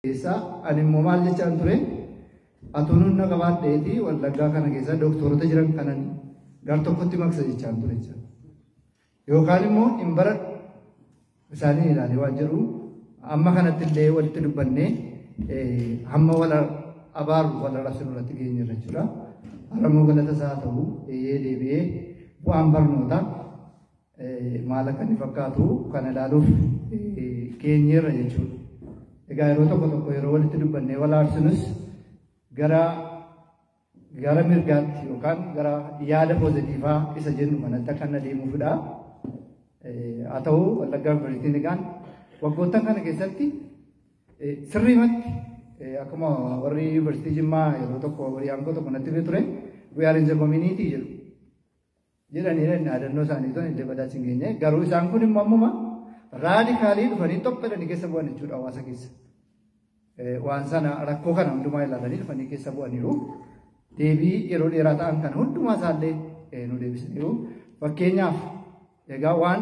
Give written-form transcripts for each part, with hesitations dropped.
Keessaa ani immoo maal jechaan ture, atuun humna qabaadheetii Wallaggaa kana keessa doktoroota jiran kanan gar tokkotti maqsa jechaan ture jechuudha. Yookaan immoo hin baradhu isaanii ilaalee waan jedhu amma kanatti illee walitti dubbannee hamma wal abaaru wal arrabsinu irratti geenyerra jechuudha. Har'a galata isaa ta'u eeyyee deebi'ee bu'aan barnootaa maal akka inni fakkaatu kana ilaaluuf geenyeerra jechuudha. Egaa yeroo tokko tokko yeroo walitti dubbannee wal aarsinus gara mirgaatti yookaan gara yaada positive isa jennu kanatti akka inni adeemuufidha. Haa ta'u, Wallaggaa Yuunivarsiitiin egaan waggoottan kana keessatti sirriimatti akkuma warri Yuunivarsiitii Jimmaa yeroo tokko hiriyaan koo tokko natti himee ture, "We are in the community" jedhu. Jedhanii dhaadannoo isaanii tun illee badaa hin geenye. Garuu isaan kun immoo ammuma radical dhufanii tokkodhanii keessa bu'an jechuudha hawaasa keessa. Waan sana rakkoo kana hundumaa ilaalanii dhufanii keessa bu'aniiru. Deebii yeroo dheeraa ta'an kana hundumaa isaallee nu deebisaniiru. Fakkeenyaaf egaa waan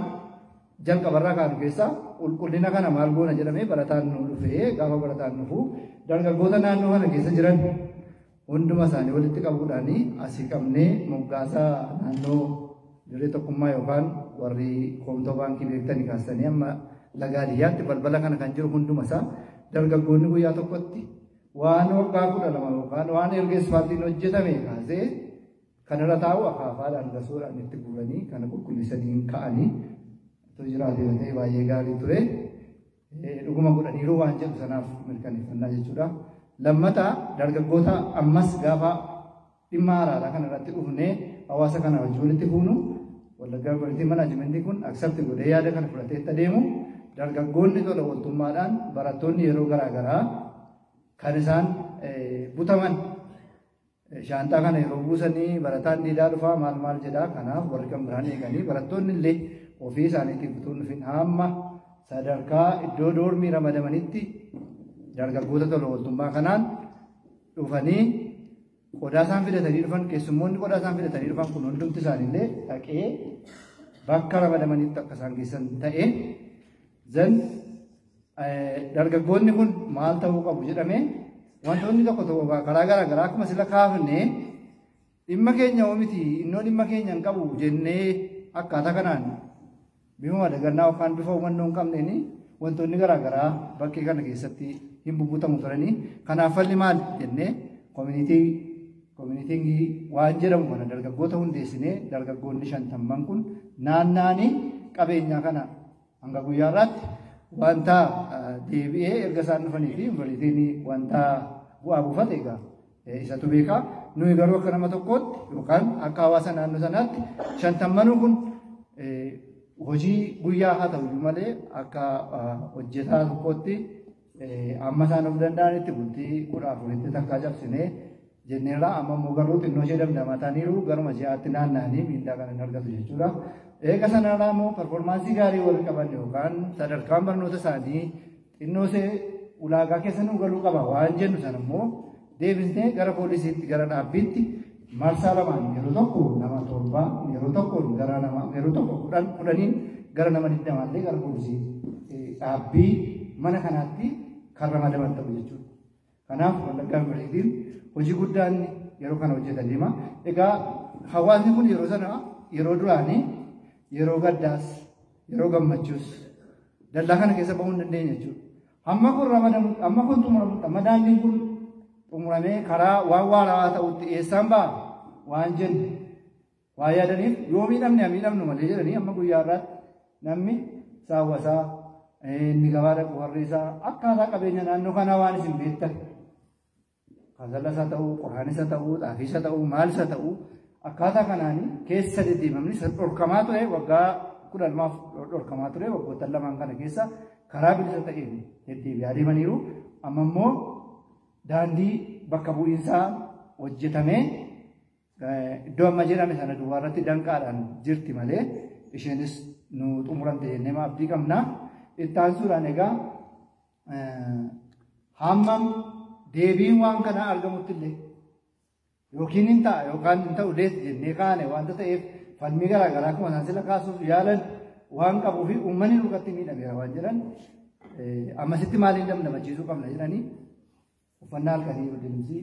jalqabarraa kaanu keessaa qulqullina kana maal goona jedhamee barataan nu dhufee, gaafa barataan dhufu dargaggoota naannoo kana keessa jiran hunduma isaanii walitti qabuudhaan asii qabnee moggaasa naannoo dirree Tokkummaa yookaan warri Koomtoo Baankii beektanii kaasanii amma Lagaadiyyaatti balbala kana kan jiru hunduma isaa dargaggoonni guyyaa tokkotti waan waggaa 12 yookaan waan erga isfaaltiin hojjetame kaasee kanarra taa'u akaafaadhaan gasuudhaan itti guuranii kana qulqulleessanii ka'anii otoo jiraate ta'e baay'ee gaarii ture. Dhuguma godhaniiru waan jedhu sanaaf mirkaneeffannaa jechuudha. Lammataa, dargaggoota ammas gaafa dhimma araaraa kana irratti dhufnee hawaasa kana wajjin walitti fuunu, Wallaggaa Yuunivarsiitii management kun accept godhee yaada kana fudhatee itti adeemu, dargaggoonni tola ooltummaadhaan barattoonni yeroo garaa garaa kan isaan butaman shaanxaa kana yeroo buusanii barataan diidaa dhufaa maal maal jedhaa, kanaaf warri kan biraan eeganii barattoonni illee ofii isaaniitiif utuu hin dhufin hamma sadarkaa iddoo dorm ramadamanitti dargaggoota tola ooltummaa kanaan dhufanii qodaa isaan fidatanii dhufan, keessummoonni qodaa isaan fidatanii dhufan kun hundumti isaaniillee dhaqee bakka ramadamanitti akka isaan geessan ta'e. Zan dargaggoonni kun maal ta'uu qabu jedhamee wantoonni tokko tokko karaa garaa garaa akkuma sila kaafne dhimma keenya miti, innoo dhimma keenya hin qabu jennee akkaataa kanaan bifa dagannaa yookaan bifa hubannoo hin qabneen wantoonni garaa garaa bakkee kana keessatti hin bubbutamu turanii. Kanaaf falli maal jennee community waan jedhamu kana dargaggoota hundeessinee, dargaggoonni 50n kun naanna'anii qabeenyaa kana hanga guyyaa irraatti wanta deebi'ee erga isaan dhufanii fi yuunivarsiitiin wanta bu'aa buufate egaa isatu beekaa. Nuyi garuu akka nama tokkootti yookaan akka hawaasa naannoo sanaatti 50nuu kun hojii guyyaa haa ta'u malee akka hojjetaa tokkootti amma isaan of danda'anitti bultii 14tti takkaa cabsinee jenneerra. Amma immoo garuu xinnoo ishee damdamataniiru, garuma ji'aatti naanna'anii miindaa kana hin argatu jechuudha. Eega sanarraa immoo performance gaarii wal qaban yookaan sadarkaan barnoota isaanii xinnoo ishee ulaagaa keessa nu galuu qaba waan jennu sana immoo deebisnee gara poolisiitti, gara dhaabbiitti marsaa lamaan, yeroo tokko nama 7, yeroo tokko gara nama, yeroo tokko 10, 10n gara nama 20llee gara poolisii dhaabbii mana kanaatti kan ramadaman ta'u jechuudha. Kanaaf Wallaggaa Yuunivarsiitiin hojii guddaan yeroo kana hojjetan deema. Egaa hawaasni kun yeroo sana, yeroo duraanii, yeroo gaddaas yeroo gammachuus dallaa kana keessa bahuu hin dandeenye jechuudha. Hamma kun ramadamu, amma kun xumuramutti, amma daandiin kun xumuramee karaa waan waarawaa ta'utti eessaan ba'a waan jennu waan yaadaniif, yoo miidhamne haa miidhamnu malee jedhanii amma guyyaa irraatti namni saawwasaa inni gabaa dhaqu, warri isaa akkaataa qabeenya naannoo kanaa waan isin beektan, kasalas haa ta'uu, qoraanis haa ta'uu, xaafiis haa ta'uu, maalis haa ta'uu, akkaataa kanaan keessa deddeemamni dhorkamaa ture. Waggaa 12f dhorkamaa ture. Waggoottan lamaan kana keessa karaa bilisa ta'een deddeebi'aa deemaniiru. Amma immoo daandii bakka bu'iinsaa hojjetamee iddoo amma jedhame sana duwwaa irratti danqaadhaan jirti malee isheenis nu xumuramte jennee abdii qabna. Itti aansuudhaan egaa hammam deebiin waan kanaa argamutti illee yookiin hin ta'a yookaan hin ta'u lees jennee kaane wanta ta'eef, falmii garaa garaa akkuma isaan sila kaasuuf yaalan waan qabuu fi uummanni nurkatti miidhameera waan jedhan Ammasitti maaliin damdamachiisuu qabna jedhanii uffannaa halkanii birdilibsii,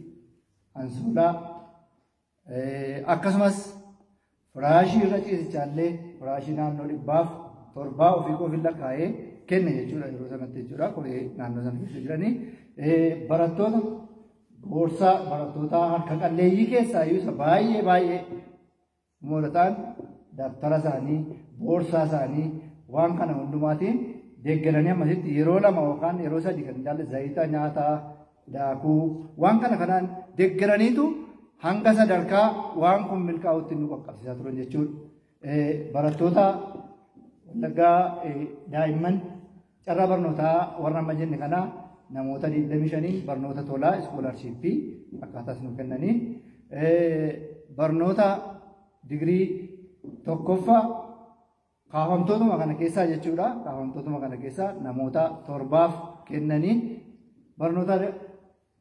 ansoolaa, akkasumas firaashii irra ciisichaallee firaashii naannoo 107 ofii qofiin lakkaa'ee kenne jechuudha yeroo sanatti jechuudha koree naannoo sana keessa jiranii. Barattoota boorsaa barattoota harka qalleeyyii keessaa iyyuu isa baay'ee baay'ee moorataan dabtara isaanii boorsaa isaanii waan kana hundumaatiin deeggaranii ammasitti yeroo 2 yookaan yeroo 3 kan jaalle zayita nyaataa daakuu waan kana kanaan deeggaraniitu hanga sadarkaa waan kun milkaa'utti nu qaqqabsiisaa turan jechuudha. Barattoota Wallaggaa daa'imman carraa barnootaa warra amma jenne kanaa namoota 25 barnoota tolaa iskoolaarshiippii akkaataas nu kennanii barnoota digirii tokkoffaa kaafamtootuma kana keessaa jechuudha. Kaafamtootuma kana keessaa namoota 7 kennanii barnoota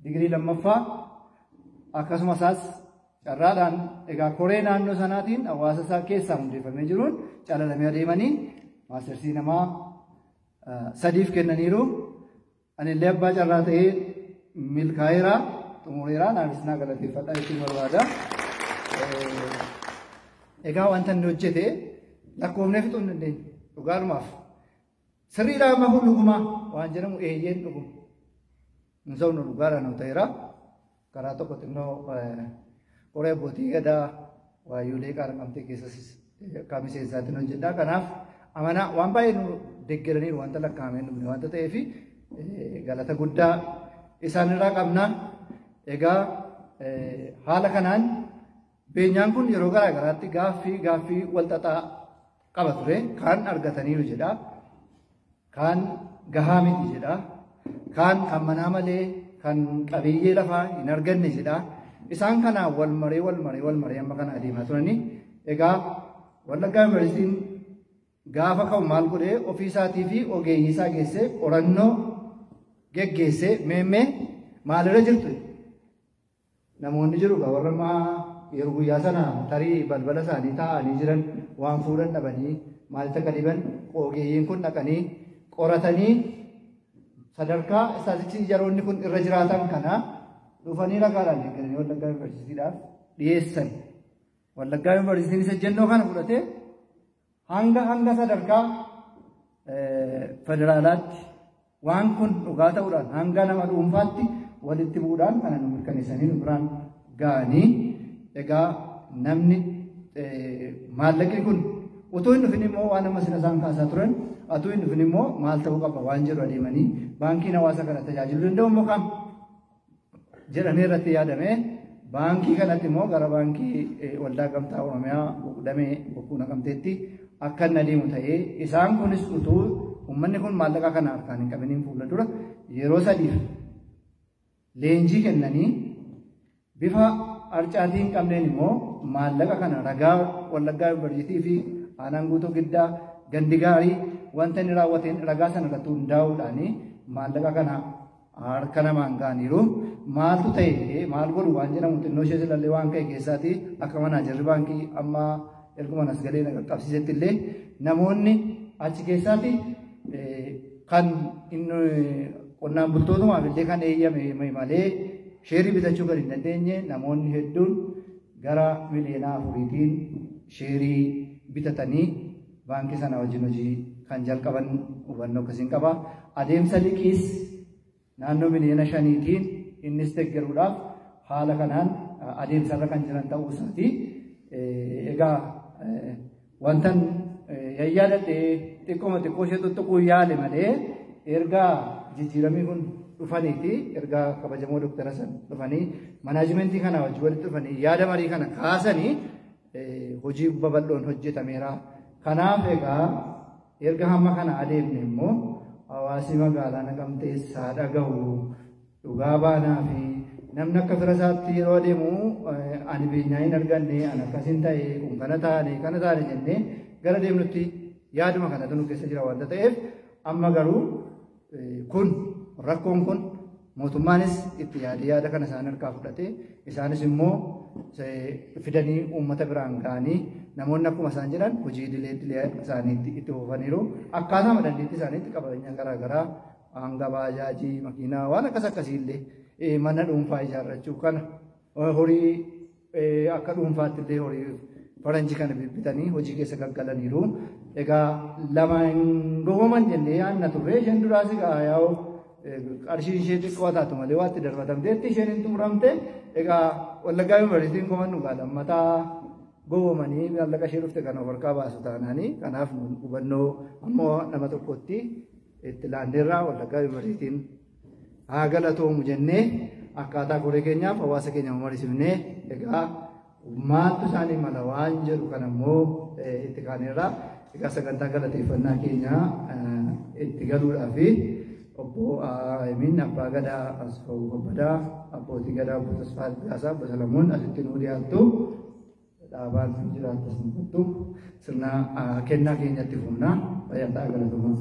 digirii lammaffaa akkasumas carraadhaan egaa koree naannoo sanaatiin hawaasa isaa keessaa hundeeffamee jiruun calalamee adeemanii maastersii namaa 3 kennaniiru. Anillee abbaa carraa ta'ee milkaa'eera xumureera naafis naa galateeffadha jechuun barbaada. Egaa wanta inni hojjete lakkoofnee fixuu hin dandeenyu dhugaalumaaf. Sirriidhaa amma kun dhugumaa waan jedhamu eeyyeen dhuguma. Hin sobnu dhugaadhaan nu ta'eera. Karaa tokko xinnoo qoree abbootii gadaa waayyoolee qaarqamtee keessas akka miseensaatiin hojjedha. Kanaaf amanaa waan baay'ee nu deeggaraniiru wanta lakkaa'amee hin dhumne wanta ta'eef galata guddaa isaanirraa qabna. Egaa haala kanaan beenyaan kun yeroo garaa garaatti gaaffii wal xaxaa qaba ture. Kaan argataniiru jedha. Kaan gahaa miti jedha. Kaan kan manaa malee kan qabiyyee lafaa hin arganne jedha. Isaan kana wal maree amma kana adeemaa turani. Egaa Wallaggaa Yuunivarsiitiin gaafa ka'u maal godhee ofii isaatii fi ogeeyyii isaa geessee qorannoo geggeessee meemmee maalirra jirtu namoonni jiru egaa warra ammaa yeroo guyyaa sana tarii balbala isaanii taa'anii jiran waan fuudhan dhabanii maalitti akka dhiban ogeeyyiin kun dhaqanii qoratanii sadarkaa istaatistiksii yeroonni kun irra jiraatan kana dhufanii ragaadhaan deeggaranii Wallaggaa Yuunivarsiitiidhaaf dhiyeessan. Wallaggaa Yuunivarsiitiin isa jennoo kana fudhatee hanga sadarkaa federaalaatti waan kun dhugaa ta'uudhaan hanga nama dhuunfaatti walitti bu'uudhaan kana nu mirkaneessanii nu biraan ga'anii egaa namni maallaqni kun utuu hin dhufin immoo waan amma sina isaan kaasaa turan utuu hin dhufin immoo maal ta'uu qaba waan jedhu adeemanii baankiin hawaasa kana tajaajiluu danda'u immoo kam jedhamee irratti yaadame baankii kanatti immoo gara baankii waldaa gamtaa Oromiyaa damee Bokkuu Naqamteetti akka inni adeemu ta'ee isaan kunis utuu uummanni kun maallaqa kana harkaan hin qabiniin fuula dura yeroo 3 leenjii kennanii bifa arcaatii hin qabneen immoo maallaqa kana ragaa Wallaggaa Yuunivarsiitii fi aanaan guutuu giddaa gandi gaarii wanta inni raawwateen ragaa sana irratti hundaa'uudhaan maallaqa kana harka namaan ga'aniiru. Maaltu ta'e maal godhu waan jedhamu xinnoo ishee silallee waan ka'e keessaati akka manaajarri baankii amma erguma as galee na qaqqabsiisetti illee namoonni achi keessaati kan inni qonnaan bultootumaaf illee kan eeyyame malee sheerii bitachuu kan hin dandeenye namoonni hedduun gara miliyoona 4tiin sheerii bitatanii baankii sana wajjin hojii kan jalqaban hubannoo akkasiin qaba. Adeemsa liqiis naannoo miliyoona 5tiin innis deeggaruudhaaf haala kanaan adeemsarra kan jiran ta'uu isaati. Egaa wantan yayyaadhadhee xiqqooma xiqqoo ishee tuttuquu yaale malee ergaa jijjiiramii kun dhufaniiti ergaa kabajamoo Dooktara Hasan dhufanii manaajimentii kana wajjin walitti dhufanii yaada marii kana kaasanii hojii babal'oon hojjetameera. Kanaaf egaa erga hamma kana adeemne immoo hawaasni magaalaa Naqamtee isaa dhaga'u dhugaa baanaa fi namni akka fira isaatti yeroo adeemu ani beenyaa hin arganne ani akkasin ta'e kun kana taane kana taane jennee gara deemnutti yaaduma kanatu nu keessa jira waanta ta'eef amma garuu kun rakkoon kun mootummaanis itti yaadee yaada kana isaan harkaa fudhatee isaanis immoo fidanii uummata biraan ga'anii namoonni akkuma isaan jedhan hojii idilee idilee isaaniitti itti fufaniiru. Akkaataa dandeettii isaaniitti qabeenya garaa garaa hanga baajaajii, makiinaa, waan akkas akkasiillee mana dhuunfaa ijaarrachuu kana horii akka dhuunfaatti illee horii faranjii kana bibbitanii hojii keessa gaggalaniiru. Egaa lamaan gowwooman jennee yaadna turre. Isheen duraas egaa yaa'u qarshiin ishee xiqqoo taatu malee waatti darbatamteetti isheen hin xumuramte. Egaa Wallaggaa Yuunivarsiitiin koman dhugaa lammataa gowwoomanii maallaqa ishee dhufte kana of harkaa baasu taanaanii, kanaaf hubannoo ammoo nama tokkotti itti laanneerraa. Wallaggaa Yuunivarsiitiin haa galatoomu jennee akkaataa koree keenyaaf hawaasa keenya mariisifnee, egaa maaltu isaanii mala waan jedhu kan ammoo itti kaaneerraa. Egaa sagantaa galateeffannaa keenya itti galuudhaa fi obbo Amin Abbaa Gadaa Asfaw Kabbadaa, Abbootii Gadaa Obbo Tasfaa Gaasaa, Obbo Salamuun asitti nuu dhiyaattu, dhaabaan jiraattas nu kottu, sirna kennaa keenyatti fufnaa. Fayyaa ta'aa, galatoomaa.